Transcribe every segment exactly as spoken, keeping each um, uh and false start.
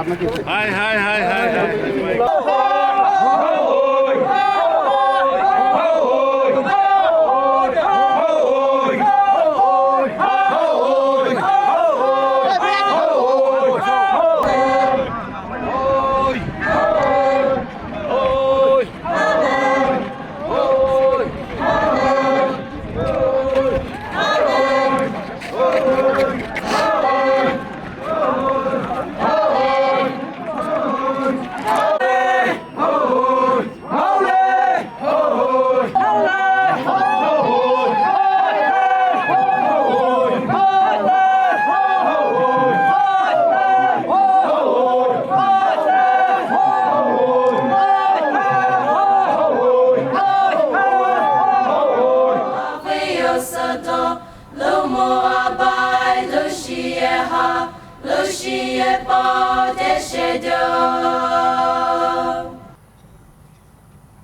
Hi, hi, hi, hi, hi.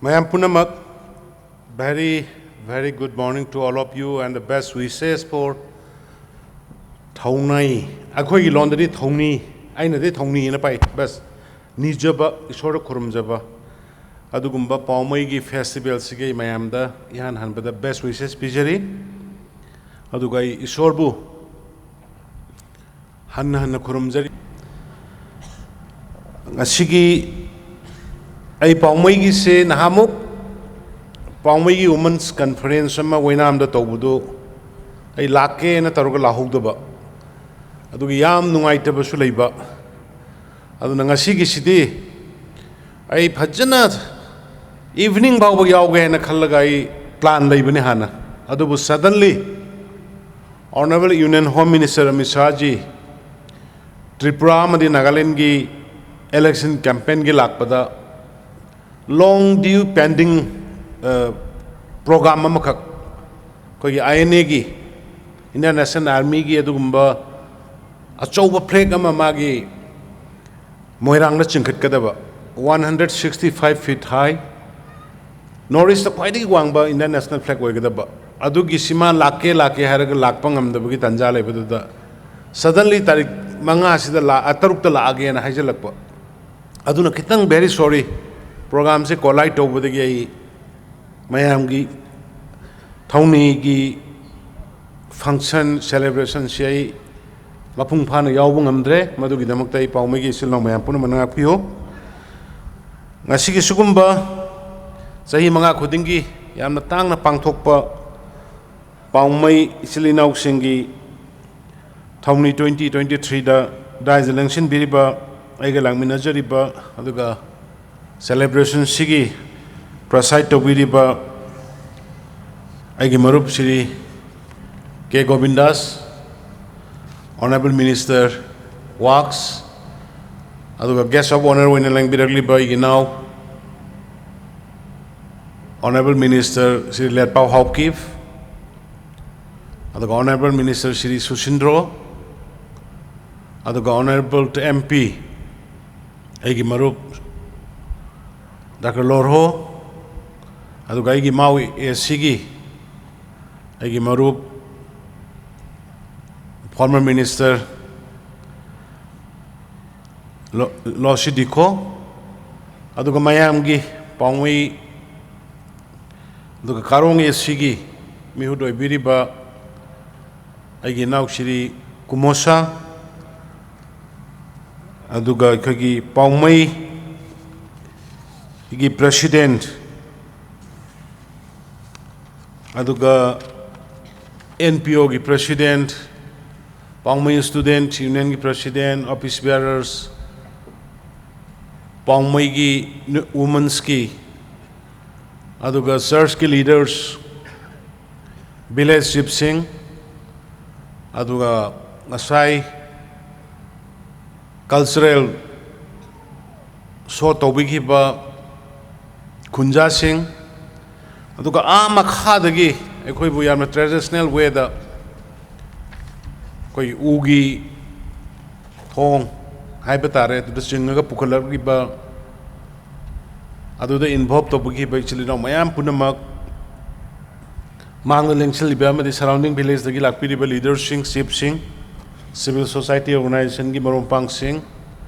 ꯃꯌꯥꯝ ꯄꯨꯝꯅꯃꯛ, very, very good morning to all of you and the best wishes for ꯊꯧꯅꯩ꯫ ꯑꯩꯈꯣꯏꯒꯤ ꯂꯣꯟꯗꯗꯤ ꯊꯧꯅꯤ, ꯑꯩꯅꯗꯤ ꯊꯧꯅꯤꯅ ꯄꯥꯏ꯫ Bus, ꯅꯤꯖꯕ, ꯏꯁꯣꯔꯗ ꯈꯨꯔꯨꯝꯖꯕ, ꯑꯗꯨꯒꯨꯝꯕ ꯄꯥꯎꯃꯩꯒꯤ ꯐꯦꯁꯇꯤꯚꯦꯜꯁꯤꯒꯤ ꯃꯌꯥꯝꯗ ꯏꯍꯥꯟ ꯍꯥꯟꯕꯗ ꯕꯦꯁ ꯋꯤꯁꯦꯁ ꯄꯤꯖꯔꯤ꯫ ꯑꯗꯨꯒ ꯑꯩ ꯏꯁꯣꯔꯕꯨ ꯍꯟꯅ ꯍꯟꯅ ꯈꯨꯔꯨꯝꯖꯔꯤ꯫ ꯉꯁꯤꯒꯤ ꯑꯩ ꯄꯥꯎꯃꯩꯒꯤꯁꯦ ꯅꯍꯥꯟꯃꯨꯛ ꯄꯥꯎꯃꯩꯒꯤ ꯋꯨꯃꯟꯁ ꯀꯟꯐꯔꯦꯟꯁ ꯑꯃ ꯑꯣꯏꯅꯥꯝꯗ ꯇꯧꯕꯗꯨ ꯑꯩ ꯂꯥꯛꯀꯦꯅ ꯇꯧꯔꯒ ꯂꯥꯛꯍꯧꯗꯕ, ꯑꯗꯨꯒꯤ ꯌꯥꯝ ꯅꯨꯡꯉꯥꯏꯇꯕꯁꯨ ꯂꯩꯕ꯫ ꯑꯗꯨꯅ ꯉꯁꯤꯒꯤꯁꯤꯗꯤ ꯑꯩ ꯐꯖꯅ ꯏꯚꯤꯅꯤꯡ ꯐꯥꯎꯕ ꯌꯥꯎꯒꯦ ꯍꯥꯏꯅ ꯈꯜꯂꯒ ꯑꯩ ꯄ꯭ꯂꯥꯟ ꯂꯩꯕꯅꯤ ꯍꯥꯟꯅ꯫ ꯑꯗꯨꯕꯨ ꯁꯗꯟꯂꯤ Honourable Union Home Minister Amit ꯁꯥꯍꯖꯤ Tripura ꯑꯃꯗꯤ ꯅꯥꯒꯥꯂꯦꯟꯒꯤ ꯏꯂꯦꯛꯁꯟ ꯀꯦꯝꯄꯦꯟꯒꯤ ꯂꯥꯛꯄꯗ ꯂꯣꯡ ꯗ꯭ꯌꯨ ꯄꯦꯟꯗꯤꯡ ꯄ꯭ꯔꯣꯒ꯭ꯔꯥꯝ ꯑꯃꯈꯛ, ꯑꯩꯈꯣꯏꯒꯤ ꯑꯥꯏ ꯑꯦꯟ ꯑꯦꯒꯤ, ꯏꯟꯗꯤꯌꯥꯟ ꯅꯦꯁꯅꯦꯜ ꯑꯥꯔꯃꯤꯒꯤ ꯑꯗꯨꯒꯨꯝꯕ ꯑꯆꯧꯕ ꯐ꯭ꯂꯦꯛ ꯑꯃ ꯃꯥꯒꯤ ꯃꯣꯏꯔꯥꯡꯗ ꯆꯤꯡꯈꯠꯀꯗꯕ, one hundred sixty five feet high, north east ꯈ꯭ꯋꯥꯏꯗꯒꯤ ꯋꯥꯡꯕ ꯏꯟꯗꯤꯌꯥꯟ ꯅꯦꯁꯅꯦꯜ ꯐ꯭ꯂꯦꯛ ꯑꯣꯏꯒꯗꯕ, ꯑꯗꯨꯒꯤ ꯁꯤꯃꯥ ꯂꯥꯛꯀꯦ ꯂꯥꯛꯀꯦ ꯍꯥꯏꯔꯒ ꯂꯥꯛꯄ ꯉꯝꯗꯕꯒꯤ ꯇꯥꯟꯖꯥ ꯂꯩꯕꯗꯨꯗ, ꯁꯗꯟꯂꯤ ꯇꯥꯔꯤꯛ ꯃꯉꯥꯁꯤꯗ ꯂꯥꯛ-, ꯇꯔꯨꯛꯇ ꯂꯥꯛꯑꯒꯦꯅ ꯍꯥꯏꯖꯤꯜꯂꯛꯄ꯫ ꯑꯗꯨꯅ ꯈꯤꯇꯪ very sorry, programꯁꯦ collide ꯇꯧꯕꯗꯒꯤ ꯑꯩ ꯃꯌꯥꯝꯒꯤ ꯊꯧꯅꯤꯒꯤ function celebrationꯁꯤ ꯑꯩ ꯃꯄꯨꯡ ꯐꯥꯅ ꯌꯥꯎꯕ ꯉꯝꯗ꯭ꯔꯦ꯫ ꯃꯗꯨꯒꯤꯗꯃꯛꯇ ꯑꯩ ꯄꯥꯎꯃꯩꯒꯤ ꯏꯆꯤꯜ ꯏꯅꯥꯎ ꯃꯌꯥꯝ ꯄꯨꯝꯅꯃꯛꯅ ꯉꯥꯛꯄꯤꯌꯨ꯫ ꯉꯁꯤꯒꯤ ꯁꯤꯒꯨꯝꯕ ꯆꯍꯤ ꯃꯉꯥ ꯈꯨꯗꯤꯡꯒꯤ ꯌꯥꯝꯅ ꯇꯥꯡꯅ ꯄꯥꯡꯊꯣꯛꯄ ꯄꯥꯎꯃꯩ ꯏꯆꯤꯜ ꯏꯅꯥꯎꯁꯤꯡꯒꯤ ꯊꯧꯅꯤ twenty twenty threeꯗ ꯗꯥꯏꯁꯇ ꯂꯦꯡꯁꯤꯟꯕꯤꯔꯤꯕ, ꯑꯩꯒ ꯂꯥꯛꯃꯤꯟꯅꯖꯔꯤꯕ, ꯑꯗꯨꯒ celebrationꯁꯤꯒꯤ preside ꯇꯧꯕꯤꯔꯤꯕ ꯑꯩꯒꯤ ꯃꯔꯨꯞ ꯁ꯭ꯔꯤ ꯀꯦ ꯒꯣꯕꯤꯟꯗꯥꯁ, Honourable Minister Works, ꯑꯗꯨꯒ guest of honour ꯑꯣꯏꯅ ꯂꯦꯡꯕꯤꯔꯛꯂꯤꯕ ꯑꯩꯒꯤ ꯏꯅꯥꯎ Honourable Minister ꯁ꯭ꯔꯤ ꯂꯦꯠꯄꯥꯎ ꯍꯥꯎꯀꯤꯞ, ꯑꯗꯨꯒ Honourable Minister ꯁ꯭ꯔꯤ ꯁꯨꯁꯤꯟꯗ꯭ꯔꯣ, ꯑꯗꯨꯒ Honourable MP ꯑꯩꯒꯤ ꯃꯔꯨꯞ ꯗꯥꯛꯇꯔ ꯂꯣꯔꯍꯣ, ꯑꯗꯨꯒ ꯑꯩꯒꯤ ꯃꯥꯎ ꯑꯦ ꯁꯤꯒꯤ ꯑꯩꯒꯤ ꯃꯔꯨꯞ former minister ꯂꯣ-, ꯂꯣꯁꯤ ꯗꯤꯈꯣ, ꯑꯗꯨꯒ ꯃꯌꯥꯝꯒꯤ ꯄꯥꯎꯃꯤ, ꯑꯗꯨꯒ ꯀꯥꯔꯣꯡ ꯑꯦ ꯁꯤꯒꯤ ꯃꯤꯍꯨꯠ ꯑꯣꯏꯕꯤꯔꯤꯕ ꯑꯩꯒꯤ ꯏꯅꯥꯎ ꯁ꯭ꯔꯤ ꯀꯨꯃꯣꯁꯥ, ꯑꯗꯨꯒ ꯑꯩꯈꯣꯏꯒꯤ ꯄꯥꯎꯃꯩꯒꯤ president, ꯑꯗꯨꯒ NPOꯒꯤ president, ꯄꯥꯎꯃꯩ student unionꯒꯤ president, office bearers, ꯄꯥꯎꯃꯩꯒꯤ ꯅꯨ-, womenꯁꯀꯤ, ꯑꯗꯨꯒ churchꯀꯤ leaders, village chiefꯁꯤꯡ, ꯑꯗꯨꯒ ꯉꯁꯥꯏ cultural show ꯇꯧꯕꯤꯈꯤꯕ ꯈꯨꯟꯖꯥꯁꯤꯡ, ꯑꯗꯨꯒ ꯑꯥ ꯃꯈꯥꯗꯒꯤ ꯑꯩꯈꯣꯏꯕꯨ ꯌꯥꯝꯅ traditional wayꯗ ꯑꯩꯈꯣꯏ ꯎꯒꯤ ꯊꯣꯡ ꯍꯥꯏꯕ ꯇꯥꯔꯦ, ꯑꯗꯨꯗ ꯆꯤꯡꯉꯒ ꯄꯨꯈꯠꯂꯛꯂꯤꯕ, ꯑꯗꯨꯗ involve ꯇꯧꯕꯤꯈꯤꯕ ꯏꯆꯤꯜ ꯏꯅꯥꯎ ꯃꯌꯥꯝ ꯄꯨꯝꯅꯃꯛ, ꯃꯥꯡꯗ ꯂꯦꯡꯁꯤꯜꯂꯤꯕ ꯑꯃꯗꯤ surrounding villageꯇꯒꯤ ꯂꯥꯛꯄꯤꯔꯤꯕ leaderꯁꯤꯡ, chiefꯁꯤꯡ, Civil society organizationꯒꯤ ꯃꯔꯨꯞ ꯃꯄꯥꯡꯁꯤꯡ,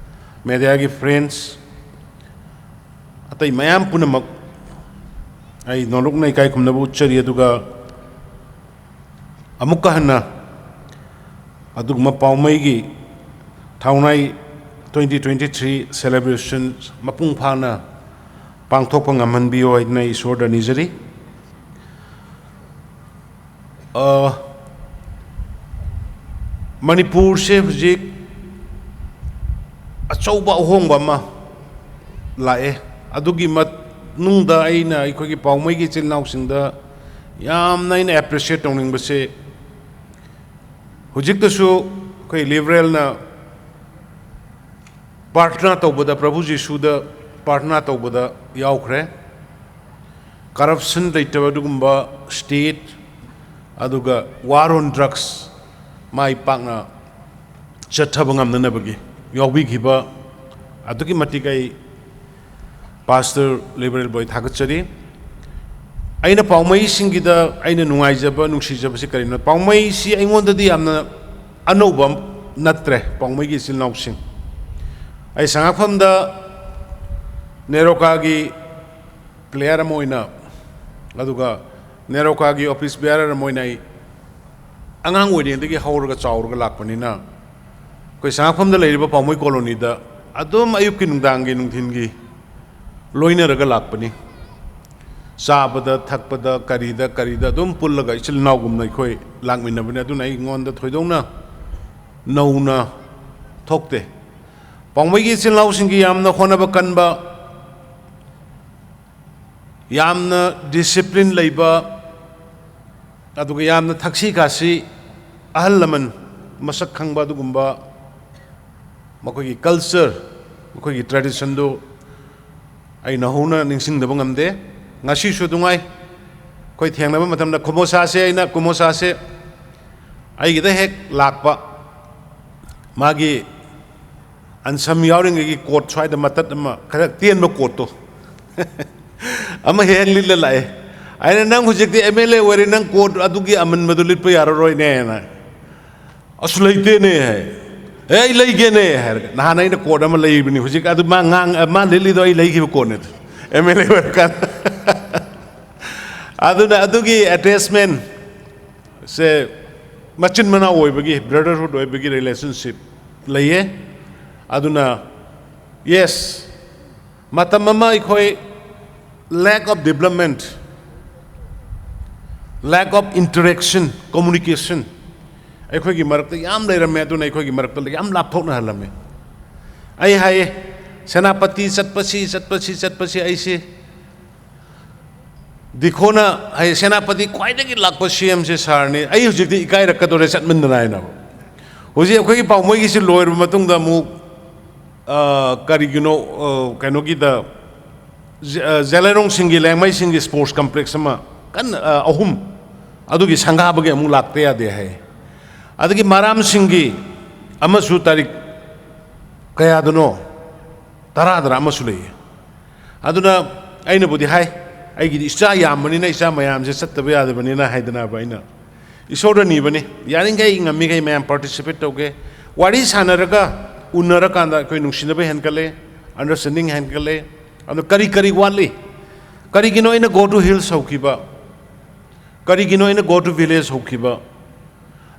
mediaꯒꯤ friends, ꯑꯇꯩ ꯃꯌꯥꯝ ꯄꯨꯝꯅꯃꯛ ꯑꯩ ꯅꯣꯂꯨꯛꯅ ꯏꯀꯥꯏ ꯈꯨꯝꯅꯕ ꯎꯠꯆꯔꯤ꯫ ꯑꯗꯨꯒ ꯑꯃꯨꯛꯀ ꯍꯟꯅ ꯑꯗꯨꯒꯨꯝꯕ ꯄꯥꯎꯃꯩꯒꯤ ꯊꯥꯎꯅꯥꯏ twenty twenty three celebration ꯃꯄꯨꯡ ꯐꯥꯅ ꯄꯥꯡꯊꯣꯛꯄ ꯉꯝꯍꯟꯕꯤꯌꯨ ꯍꯥꯏꯗꯨꯅ ꯑꯩ ꯏꯁꯣꯔꯗ ꯅꯤꯖꯔꯤ꯫ ꯑ, ꯃꯅꯤꯄꯨꯔꯁꯦ ꯍꯧꯖꯤꯛ ꯑꯆꯧꯕ ꯑꯍꯣꯡꯕ ꯑꯃ ꯂꯥꯛꯑꯦ꯫ ꯑꯗꯨꯒꯤ ꯃꯅꯨꯡꯗ ꯑꯩꯅ ꯑꯩꯈꯣꯏꯒꯤ ꯄꯥꯎꯃꯩꯒꯤ ꯏꯆꯤꯜ ꯏꯅꯥꯎꯁꯤꯡꯗ ꯌꯥꯝꯅ ꯑꯩꯅ appreciate ꯇꯧꯅꯤꯡꯕꯁꯦ, ꯍꯧꯖꯤꯛꯇꯁꯨ ꯑꯩꯈꯣꯏ liberalꯅ ꯄ꯭ꯔꯥꯔꯊꯅꯥ ꯇꯧꯕꯗ, ꯄ꯭ꯔꯚꯨ ꯖꯤꯁꯨꯗ ꯄ꯭ꯔꯥꯔꯊꯅꯥ ꯇꯧꯕꯗ ꯌꯥꯎꯈ꯭ꯔꯦ꯫ Corruption ꯂꯩꯇꯕ ꯑꯗꯨꯒꯨꯝꯕ state, ꯑꯗꯨꯒ war on drugs ꯃꯥꯏ ꯄꯥꯛꯅ ꯆꯠꯊꯕ ꯉꯝꯅꯅꯕꯒꯤ ꯌꯥꯎꯕꯤꯈꯤꯕ ꯑꯗꯨꯛꯀꯤ ꯃꯇꯤꯛ ꯑꯩ Pastor Liberal Boy ꯊꯥꯒꯠꯆꯔꯤ꯫ ꯑꯩꯅ ꯄꯥꯎꯃꯩꯁꯤꯡꯒꯤꯗ ꯑꯩꯅ ꯅꯨꯡꯉꯥꯏꯖꯕ, ꯅꯨꯡꯁꯤꯖꯕꯁꯤ ꯀꯔꯤꯅꯣ? ꯄꯥꯎꯃꯩꯁꯤ ꯑꯩꯉꯣꯟꯗꯗꯤ ꯌꯥꯝꯅ ꯑꯅꯧꯕ ꯑꯃ ꯅꯠꯇ꯭ꯔꯦ, ꯄꯥꯎꯃꯩꯒꯤ ꯏꯆꯤꯜ ꯏꯅꯥꯎꯁꯤꯡ꯫ ꯑꯩ ꯁꯉꯥꯛꯐꯝꯗ ꯅꯦꯔꯣꯀꯥꯒꯤ player ꯑꯃ ꯑꯣꯏꯅ, ꯑꯗꯨꯒ ꯅꯦꯔꯣꯀꯥꯒꯤ office bearer ꯑꯃ ꯑꯣꯏꯅ ꯑꯩ ꯑꯉꯥꯡ ꯑꯣꯏꯔꯤꯉꯩꯗꯒꯤ ꯍꯧꯔꯒ ꯆꯥꯎꯔꯒ ꯂꯥꯛꯄꯅꯤꯅ, ꯑꯩꯈꯣꯏ ꯁꯉꯥꯛꯐꯝꯗ ꯂꯩꯔꯤꯕ ꯄꯥꯎꯃꯩ colonyꯗ ꯑꯗꯨꯝ ꯑꯌꯨꯛꯀꯤ, ꯅꯨꯡꯗꯥꯡꯒꯤ, ꯅꯨꯡꯊꯤꯟꯒꯤ ꯂꯣꯏꯅꯔꯒ ꯂꯥꯛꯄꯅꯤ꯫ ꯆꯥꯕꯗ, ꯊꯛꯄꯗ, ꯀꯔꯤꯗ, ꯀꯔꯤꯗ ꯑꯗꯨꯝ ꯄꯨꯜꯂꯒ ꯏꯆꯤꯜ ꯏꯅꯥꯎꯒꯨꯝꯅ ꯑꯩꯈꯣꯏ ꯂꯥꯛꯃꯤꯟꯅꯕꯅꯤ꯫ ꯑꯗꯨꯅ ꯑꯩꯉꯣꯟꯗ ꯊꯣꯏꯗꯣꯛꯅ ꯅꯧꯅ ꯊꯣꯛꯇꯦ꯫ ꯄꯥꯎꯃꯩꯒꯤ ꯏꯆꯤꯜ ꯏꯅꯥꯎꯁꯤꯡꯒꯤ ꯌꯥꯝꯅ ꯍꯣꯠꯅꯕ ꯀꯟꯕ, ꯌꯥꯝꯅ discipline ꯂꯩꯕ, ꯑꯗꯨꯒ ꯌꯥꯝꯅ ꯊꯛꯁꯤ ꯈꯥꯁꯤ, ꯑꯍꯜ ꯂꯃꯟ ꯃꯁꯛ ꯈꯪꯕ, ꯑꯗꯨꯒꯨꯝꯕ ꯃꯈꯣꯏꯒꯤ culture, ꯃꯈꯣꯏꯒꯤ traditionꯗꯨ ꯑꯩ ꯅꯧꯍꯧꯅ ꯅꯤꯡꯁꯤꯡꯗꯕ ꯉꯝꯗꯦ꯫ ꯉꯁꯤꯁꯨ ꯑꯗꯨꯉꯥꯏ ꯑꯩꯈꯣꯏ ꯊꯦꯡꯅꯕ ꯃꯇꯝꯗ ꯀꯨꯃꯣꯁꯥꯁꯦ, ꯑꯩꯅ ꯀꯨꯃꯣꯁꯥꯁꯦ ꯑꯩꯒꯤꯗ ꯍꯦꯛ ꯂꯥꯛꯄ, ꯃꯥꯒꯤ ꯑꯟꯁꯝ ꯌꯥꯎꯔꯤꯉꯩꯒꯤ coat ꯁ꯭ꯋꯥꯏꯗ ꯃꯇꯠ ꯑꯃ ꯈꯔ ꯇꯦꯟꯕ coatꯇꯣ ꯑꯃ ꯍꯦꯛ ꯍꯦꯛ ꯂꯤꯠꯂ ꯂꯥꯛꯑꯦ꯫ ꯑꯩꯅ, "ꯅꯪ ꯍꯧꯖꯤꯛꯇꯤ MLA ꯑꯣꯏꯔꯦ, ꯅꯪ coat ꯑꯗꯨꯒꯤ ꯑꯃꯟꯕꯗꯨ ꯂꯤꯠꯄ ꯌꯥꯔꯔꯣꯏꯅꯦꯅ"꯫ ꯑꯁ, ꯂꯩꯇꯦꯅꯦ ꯍꯥꯏ꯫ "ꯑꯦ, ꯑꯩ ꯂꯩꯒꯦꯅꯦ" ꯍꯥꯏꯔꯒ, ꯅꯍꯥꯟ ꯑꯩꯅ ꯀꯣꯠ ꯑꯃ ꯂꯩꯕꯅꯤ꯫ ꯍꯧꯖꯤꯛ ꯑꯗꯨ ꯃꯥ ꯉꯥꯡ-, ꯃꯥ ꯂꯤꯠꯂꯤꯗꯣ ꯑꯩ ꯂꯩꯈꯤꯕ ꯀꯣꯠꯅꯦ ꯑꯗꯨ, ꯑꯦꯝ ꯑꯦꯜ ꯑꯦ ꯑꯣꯏꯔꯀꯥꯟꯗ꯫ ꯑꯗꯨꯅ ꯑꯗꯨꯒꯤ ꯑꯦꯇꯦꯆꯃꯦꯟꯁꯦ ꯃꯆꯤꯟ ꯃꯅꯥꯎ ꯑꯣꯏꯕꯒꯤ, ꯕ꯭ꯔꯗꯔꯍꯨꯗ ꯑꯣꯏꯕꯒꯤ ꯔꯤꯂꯦꯁꯟꯁꯤꯞ ꯂꯩꯌꯦ꯫ ꯑꯗꯨꯅ, ꯌꯦꯁ, ꯃꯇꯝ ꯑꯃ ꯑꯩꯈꯣꯏ lack of development, lack of interaction, communication, ꯑꯩꯈꯣꯏꯒꯤ ꯃꯔꯛꯇ ꯌꯥꯝ ꯂꯩꯔꯝꯃꯦ꯫ ꯑꯗꯨꯅ ꯑꯩꯈꯣꯏꯒꯤ ꯃꯔꯛꯇ ꯌꯥꯝ ꯂꯥꯞꯊꯣꯛꯅꯍꯜꯂꯝꯃꯦ꯫ ꯑꯩ ꯍꯥꯏꯌꯦ, ꯁꯦꯅꯥꯄꯇꯤ ꯆꯠꯄꯁꯤ, ꯆꯠꯄꯁꯤ, ꯆꯠꯄꯁꯤ ꯑꯩꯁꯤ ꯗꯤꯈꯣꯅ ꯍꯥꯏ, "ꯁꯦꯅꯥꯄꯇꯤ ꯈ꯭ꯋꯥꯏꯗꯒꯤ ꯂꯥꯛꯄ ꯁꯤ ꯑꯦꯝꯁꯦ ꯁꯥꯔꯅꯤ, ꯑꯩ ꯍꯧꯖꯤꯛꯇꯤ ꯏꯀꯥꯏꯔꯛꯀꯗꯧꯔꯦ ꯆꯠꯃꯤꯟꯅꯅ" ꯍꯥꯏꯅ꯫ ꯍꯧꯖꯤꯛ ꯑꯩꯈꯣꯏꯒꯤ ꯄꯥꯎꯃꯩꯒꯤꯁꯤ ꯂꯣꯏꯔꯕ ꯃꯇꯨꯡꯗ ꯑꯃꯨꯛ, ꯑ, ꯀꯔꯤꯒꯤꯅꯣ, ꯑ, ꯀꯩꯅꯣꯒꯤꯗ, ꯖ-, ꯑ, ꯖꯦꯂꯩꯔꯣꯡꯁꯤꯡꯒꯤ, ꯂꯦꯡꯃꯩꯁꯤꯡꯒꯤ ꯁ꯭ꯄꯣꯔꯠꯁ ꯀꯝꯄ꯭ꯂꯦꯛꯁ ꯑꯃ ꯀꯟꯅ, ꯑ, ꯑꯍꯨꯝ, ꯑꯗꯨꯒꯤ ꯁꯪꯒꯥꯕꯒꯤ ꯑꯃꯨꯛ ꯂꯥꯛꯇ ꯌꯥꯗꯦ ꯍꯥꯏ꯫ ꯑꯗꯒꯤ ꯃꯔꯥꯝꯁꯤꯡꯒꯤ ꯑꯃꯁꯨ ꯇꯥꯔꯤꯛ ꯀꯌꯥꯗꯅꯣ, ꯇꯔꯥꯗꯔ ꯑꯃꯁꯨ ꯂꯩꯌꯦ꯫ ꯑꯗꯨꯅ ꯑꯩꯅꯕꯨꯗꯤ ꯍꯥꯏ, ꯑꯩꯒꯤꯗꯤ ꯏꯆꯥ ꯌꯥꯝꯕꯅꯤꯅ, ꯏꯆꯥ ꯃꯌꯥꯝꯁꯦ ꯆꯠꯇꯕ ꯌꯥꯗꯕꯅꯤꯅ ꯍꯥꯏꯗꯅꯕ ꯑꯩꯅ ꯏꯁꯣꯔꯗ ꯅꯤꯕꯅꯤ꯫ ꯌꯥꯔꯤꯈꯩ ꯉꯝꯃꯤꯈꯩ ꯃꯌꯥꯝ ꯄꯥꯔꯇꯤꯁꯤꯄꯦꯠ ꯇꯧꯒꯦ꯫ ꯋꯥꯔꯤ ꯁꯥꯟꯅꯔꯒ, ꯎꯅꯔꯀꯥꯟꯗ ꯑꯩꯈꯣꯏ ꯅꯨꯡꯁꯤꯅꯕ ꯍꯦꯟꯒꯠꯂꯦ, ꯑꯟꯗꯔꯁ꯭ꯇꯦꯟꯗꯤꯡ ꯍꯦꯟꯒꯠꯂꯦ꯫ ꯑꯗꯣ ꯀꯔꯤ ꯀꯔꯤ ꯋꯥꯠꯂꯤ? ꯀꯔꯤꯒꯤꯅꯣ ꯑꯩꯅ Go to Hills ꯍꯧꯈꯤꯕ? ꯀꯔꯤꯒꯤꯅꯣ ꯑꯩꯅ Go to Village ꯍꯧꯈꯤꯕ?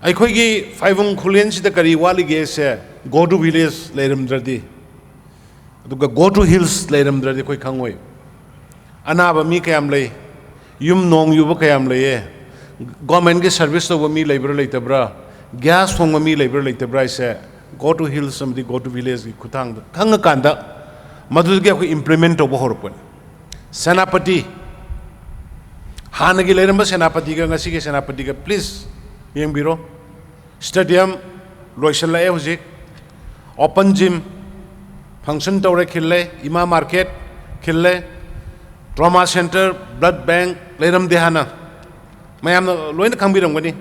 ꯑꯩꯈꯣꯏꯒꯤ ꯐꯥꯏꯕꯨꯡ ꯈꯨꯂꯦꯟꯁꯤꯗ ꯀꯔꯤ ꯋꯥꯠꯂꯤꯒꯦꯁꯦ Go to Village ꯂꯩꯔꯝꯗ꯭ꯔꯗꯤ, ꯑꯗꯨꯒ Go to Hills ꯂꯩꯔꯝꯗ꯭ꯔꯗꯤ ꯑꯩꯈꯣꯏ ꯈꯪꯉꯣꯏ꯫ ꯑꯅꯥꯕ ꯃꯤ ꯀꯌꯥꯝ ꯂꯩ? ꯌꯨꯝ ꯅꯣꯡ ꯌꯨꯕ ꯀꯌꯥꯝ ꯂꯩꯌꯦ? ꯒꯣꯔꯃꯦꯟꯒꯤ ꯁꯔꯚꯤꯁ ꯇꯧꯕ ꯃꯤ ꯂꯩꯕ꯭ꯔꯥ ꯂꯩꯇꯕ꯭ꯔꯥ? ꯒ꯭ꯌꯥꯁ ꯊꯣꯡꯕ ꯃꯤ ꯂꯩꯕ꯭ꯔꯥ ꯂꯩꯇꯕ꯭ꯔꯥ ꯍꯥꯏꯁꯦ Go to Hills ꯑꯃꯗꯤ Go to Villageꯀꯤ ꯈꯨꯠꯊꯥꯡꯗ ꯈꯪꯉꯀꯥꯟꯗ, ꯃꯗꯨꯗꯒꯤ ꯑꯩꯈꯣꯏ ꯏꯝꯄ꯭ꯂꯤꯃꯦꯟ ꯇꯧꯕ ꯍꯧꯔꯛꯄꯅꯤ꯫ ꯁꯦꯅꯥꯄꯇꯤ, ꯍꯥꯟꯅꯒꯤ ꯂꯩꯔꯝꯕ ꯁꯦꯅꯥꯄꯇꯤꯒ ꯉꯁꯤꯒꯤ ꯁꯦꯅꯥꯄꯇꯤꯒ please ꯌꯦꯡꯕꯤꯔꯣ꯫ ꯁ꯭ꯇꯦꯗꯤꯌꯝ ꯂꯣꯏꯁꯤꯜꯂꯛꯑꯦ ꯍꯧꯖꯤꯛ꯫ ꯑꯣꯄꯟ ꯖꯤꯝ ꯐꯪꯁꯟ ꯇꯧꯔꯦ, ꯈꯤꯜꯂꯦ꯫ ꯏꯃꯥ ꯃꯥꯔꯀꯦꯠ ꯈꯤꯜꯂꯦ꯫ ꯇ꯭ꯔꯣꯃꯥ ꯁꯦꯟꯇꯔ, ꯕ꯭ꯂꯗ ꯕꯦꯡꯛ ꯂꯩꯔꯝꯗꯦ ꯍꯥꯟꯅ, ꯃꯌꯥꯝꯅ ꯂꯣꯏꯅ ꯈꯪꯕꯤꯔꯝꯒꯅꯤ꯫